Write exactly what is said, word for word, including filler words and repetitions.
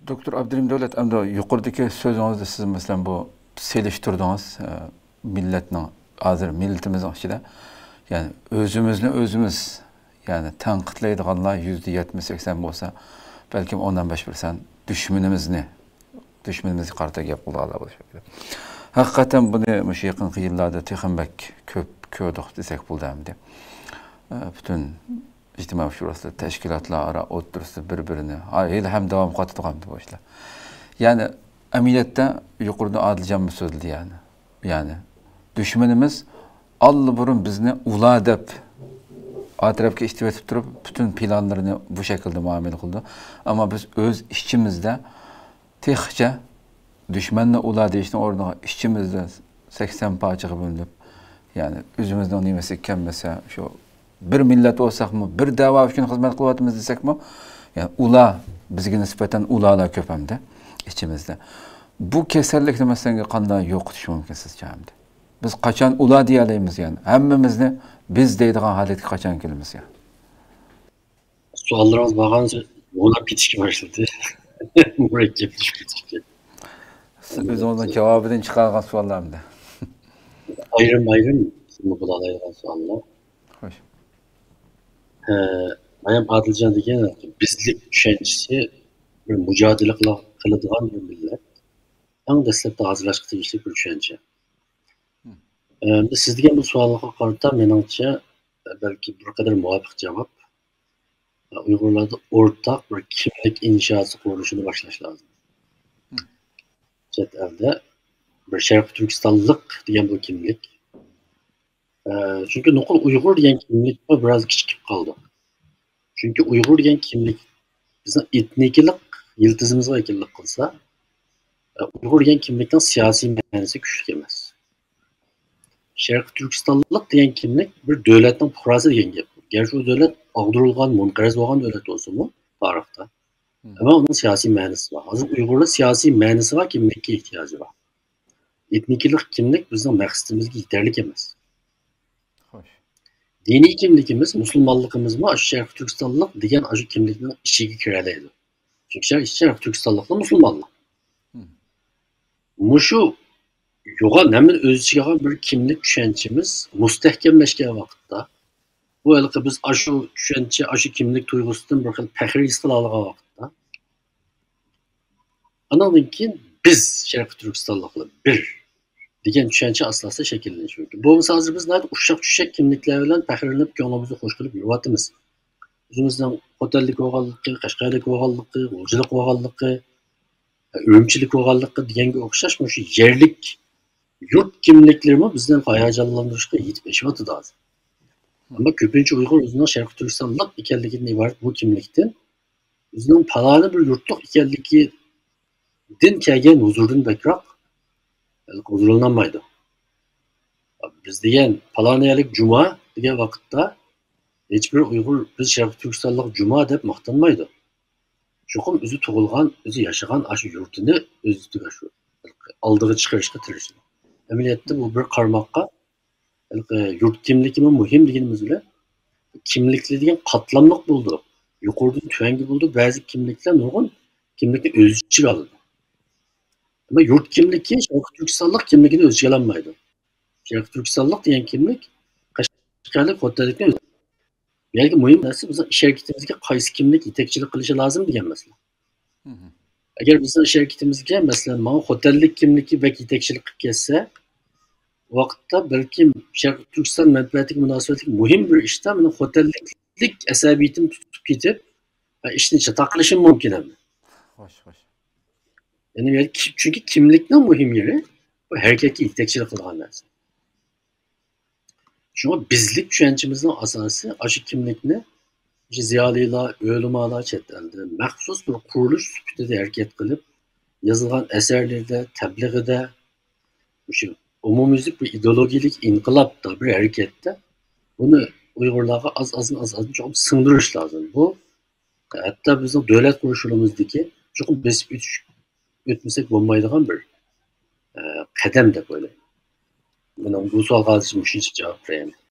دوكتور ئابدۇرېھىم دۆلەت، ئەمدى يۇقىرىدىكى سۆزىڭىزدە سىز، مەسىلەن، بۇ سېلىشتۇردىڭىز، ئە، مىللەتنىڭ، ھازىر مىللىتىمىزنىڭ ئىچىدە، يەنى ئۆزىمىزنى ئۆزىمىز، يەنى تەنقىدلەيدىغانلار يۈزدە يەتمىش سەكسەن بولسا، بەلكىم ئون بەش پىرسەنت دۈشمىنىمىزنى، دۈشمىنىمىزگە قارىتا گەپ قىلىدىغانلار بولۇشى كېرەك. ھەقىقەتەن بۇنى مۇشۇ يېقىنقى يىللاردا تېخىمۇ بەك كۆپ كۆردۇق دېسەك بولىدۇ ئەمدى. ئە، پۈتۈن ئىجتىمائىي شۇراسىدا، تەشكىلاتلار ئارا ئوتتۇرىسىدا بىر-بىرىنى، ھا، ھېلىھەم داۋام قىلىۋاتىدىغان بۇ ئىشلار. يەنى ئەمەلىيەتتە يۇقىرىدا ئادىلجانمۇ سۆزلىدى يەنى. يەنى دۈشمىنىمىز ئاللىبۇرۇن بىزنى ئۇلار دەپ ئەتراپقا ئىتتىۋېتىپ تۇرۇپ، پۈتۈن پىلانلىرىنى بۇ شەكىلدە مۇئامىلە قىلىدۇ. ئەمما بىز ئۆز ئىچىمىزدە تېخىچە دۈشمەننى ئۇلار دېيىشنىڭ ئورنىغا ئىچىمىزدە سەكسەن پارچىغا بۆلۈنۈپ، يەنى ئۆزىمىزنىڭ نېمىسى كەلمىسە، شۇ بىر مىللەت بولساقمۇ، بىر دەۋا ئۈچۈن خىزمەت قىلىۋاتىمىز دېسەكمۇ، يەنى ئۇلار، بىزگە نىسبەتەن ئۇلارلا كۆپ ئەمدى ئىچىمىزدە. بۇ كېسەللىكنى مەسىلەن قانداق يوقىتىش مۇمكىن سىزچە ئەمدى؟ بىز قاچان ئۇلار دېيەلەيمىز يەنى؟ ھەممىمىزنى بىز دەيدىغان ھالەتكە قاچان كېلىمىز يەنى؟ سوئاللىرىڭىز بارغانسېرى بۇلاپ كېتىشكە باشلىدى. مۇرەككەپلىشىپ كېتىشكە. سىز ئۆزىڭىزنىڭ جاۋابىدىن چىقارغان سوئاللارمىدى؟ ئايرىم ئايرىم بولالايدىغان سوئاللار. خوش. ئە، مايام ئادىلجان دېگەن بىزلىك چۈشەنچىسى بىر مۇجادىلە قىلا- قىلىدىغان بىر مىللەت. ئەڭ دەسلەپتە ھازىرلاشقا تېگىشلىك بىر چۈشەنچە. ئە، سىز دېگەن بۇ سوئالغا قارىتا مېنىڭچە، بەلكى بىر قەدەر مۇۋاپىق جاۋاب، ئۇيغۇرلاردا ئورتاق بىر كىملىك ئىنشاسى قۇرۇلۇشىنى باشلاش لازىم. چەت ئەلدە بىر شەرقىي تۈركىستانلىق دېگەن بۇ كىملىك. ئە، چۈنكى نوقۇل ئۇيغۇر دېگەن كىملىكمۇ بىراز كىچىكىپ قالدى. چۈنكى ئۇيغۇر دېگەن كىملىك بىزنىڭ ئېتنىكلىق يىلتىزىمىزغا ۋەكىللىك قىلسا، ئە، ئۇيغۇر دېگەن كىملىكنىڭ سىياسىي مەنىسى كۈچلۈك ئەمەس. شەرقىي تۈركىستانلىق دېگەن كىملىك بىر دۆلەتنىڭ پۇقراسى دېگەن گەپ. گەرچە ئۇ دۆلەت ئاغدۇرۇلغان، مۇنقەرز بولغان دۆلەت بولسىمۇ تارىختا، ئەمما ئۇنىڭ سىياسىي مەنىسى بار. ھازىر ئۇيغۇرلار سىياسىي مەنىسى بار كىملىككە ئېھتىياجى بار. ئېتنىكلىق كىملىك بىزنىڭ مەقسىتىمىزگە يېتەرلىك ئەمەس. خوش. دىنىي كىملىكىمىز، مۇسۇلمانلىقىمىزمۇ ئاشۇ شەرقىي تۈركىستانلىق دېگەن ئاشۇ كىملىكنىڭ ئىچىگە كىرەلەيدۇ. چۈنكى شەرقىي، شەرقىي تۈركىستانلىقلار مۇسۇلمانلار. مۇشۇ يوغان، ھەممىنى ئۆز ئىچىگە ئالغان بىر كىملىك چۈشەنچىمىز مۇستەھكەملەشكەن ۋاقىتتا، بۇ ھېلىقى بىز ئاشۇ چۈشەنچە، ئاشۇ كىملىك تۇيغۇسىدىن بىر خىل پەخىر ھېس قىلالىغان ۋاقىتتا، ئانىڭدىن كېيىن بىز شەرقىي تۈركىستانلىقلار بىر دېگەن چۈشەنچە ئاساسىدا شەكىللىنىشى مۇمكىن. بولمىسا ھازىر بىز ناھايىتى ئۇششاق-چۈششەك كىملىكلەر بىلەن پەخىرلىنىپ، كۆڭلىمىزنى خوش قىلىپ يۈرۈۋاتىمىز. ئۆزىمىزنىڭ خوتەنلىك بولغانلىقى، قەشقەرلىك بولغانلىقى، غۇلجىلىق بولغانلىقى، ئۈرۈمچىلىك بولغانلىقى دېگەنگە ئوخشاش مۇشۇ يەرلىك يۇرت كىملىكلىرىمۇ بىزنى ھاياجانلاندۇرۇشقا يېتىپ ئېشىۋاتىدۇ ھازىر. ئەمما كۆپىنچە ئۇيغۇر ئۆزىنىڭ شەرقىي تۈركىستانلىق ئىكەنلىكىدىن ئىبارەت بۇ كىملىكتىن، ئۆزىنىڭ پالانى بىر يۇرتلۇق ئىكەنلىكىدىن كەلگەن ھۇزۇردىن بەكرەك ھۇزۇرلىنالمايدۇ. بىز دېگەن پالانى يەرلىك جۇما دېگەن ۋاقىتتا ھېچبىر ئۇيغۇر بىز شەرقىي تۈركىستانلىق جۇما دەپ ماختانمايدۇ. چوقۇم ئۆزى تۇغۇلغان، ئۆزى ياشىغان ئاشۇ يۇرتىنى ئۆز ئۈستىگە شۇ ئالدىغا چىقىرىشقا تىرىشىدۇ. ئەمەلىيەتتە بۇ بىر قارىماققا ھېلىقى يۇرت كىملىكىمۇ مۇھىم دېگىنىمىز بىلەن، كىملىكلەر دېگەن قاتلاملىق بولىدۇ. يۇقىرىدىن تۆۋەنگە بولىدۇ. بەزى كىملىكلەر نۇرغۇن كىملىكنى ئۆز ئىچىگە ئالىدۇ. ئەمما يۇرت كىملىكى شەرقىي تۈركىستانلىق كىملىكىنى ئۆز ئىچىگە ئالالمايدۇ. شەرقىي تۈركىستانلىق دېگەن كىملىك قەشقەرلىك، خوتەنلىكنى ئۆز بۇ يەردىكى مۇھىم نەرسە بىزنىڭ ئىش ھەرىكىتىمىزگە قايسى كىملىك يېتەكچىلىك قىلىشى لازىم دېگەن مەسىلە. ئەگەر بىزنىڭ ئىش ھەرىكىتىمىزگە، مەسىلەن، ماڭا خوتەنلىك كىملىكى بەك يېتەكچىلىك قىلىپ كەتسە، ئۇ ۋاقىتتا بەلكىم شەرقىي تۈركىستان مەنپەئەتىگە مۇناسىۋەتلىك مۇھىم بىر ئىشتا مېنىڭ خوتەنلىكلىك ئەسەبىيىتىم تۇتۇپ كېتىپ، ئىشنى چاتاق قىلىشىم مۇمكىن ئەمدى. خوش، خوش. يەنى، يەنى كى-، چۈنكى كىملىكنىڭ مۇھىم يېرى بۇ ھەرىكەتكە يېتەكچىلىك قىلىدىغان نەرسە. شۇڭا بىزلىك چۈشەنچىمىزنىڭ ئاساسى ئاشۇ كىملىكنى، مۇشۇ زىيالىيلار، ئۆلىمالار چەت ئەلدە مەخسۇس بىر قۇرۇلۇش سۈپىتىدە ھەرىكەت قىلىپ، يازىدىغان ئەسەرلىرىدە، تەبلىغىدە، مۇشۇ ئومۇميۈزلۈك بىر ئىدېئولوگىيەلىك ئىنقىلابتا، بىر ھەرىكەتتە بۇنى ئۇيغۇرلارغا ئاز ئازدىن، ئاز ئازدىن چوقۇم سىڭدۈرۈش لازىم. بۇ ھەتتا بىزنىڭ دۆلەت قۇرۇش يولىمىزدىكى چوقۇم بېسىپ ئۆتۈش، ئۆتمىسەك بولمايدىغان بىر، ئە، قەدەم دەپ ئويلايمەن. مېنىڭ بۇ سوئالغا ھازىرچە مۇشۇنچە جاۋاب بېرەي.